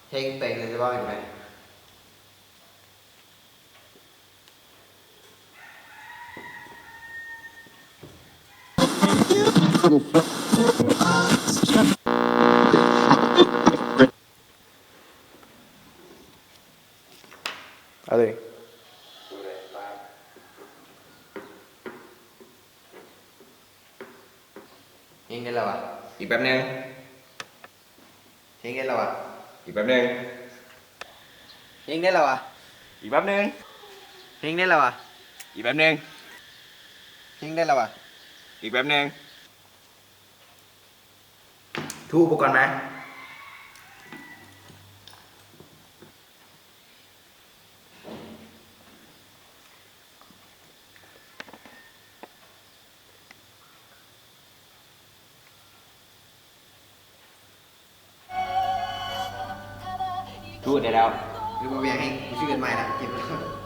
ເພງໂຕເອງເລີຍ ຈະເວົ້າຫຍັງໄປ. ເອົາເລີຍ. ເພງໄດ້ແລ້ວຫວາ? ອີກແປັບໜຶ່ງ. ເພງໄດ້ແລ້ວຫວາ? ອີກແປັບໜຶ່ງ. ເພງໄດ້ແລ້ວຫວາ? ອີກແປັບໜຶ່ງ. ເພງໄດ້ແລ້ວຫວາ? ອີກແປັບໜຶ່ງ. ເພງໄດ້ແລ້ວຫວາ? ອີກແປັບໜຶ່ງ. ຖືອຸປະກອນມາ. ຖືໄດ້ແລ້ວ. ຫຼືບໍ່ແບ່ງໃຫ້ ກູຊື້ອັນໃໝ່ລະ ເກັບໄວ້.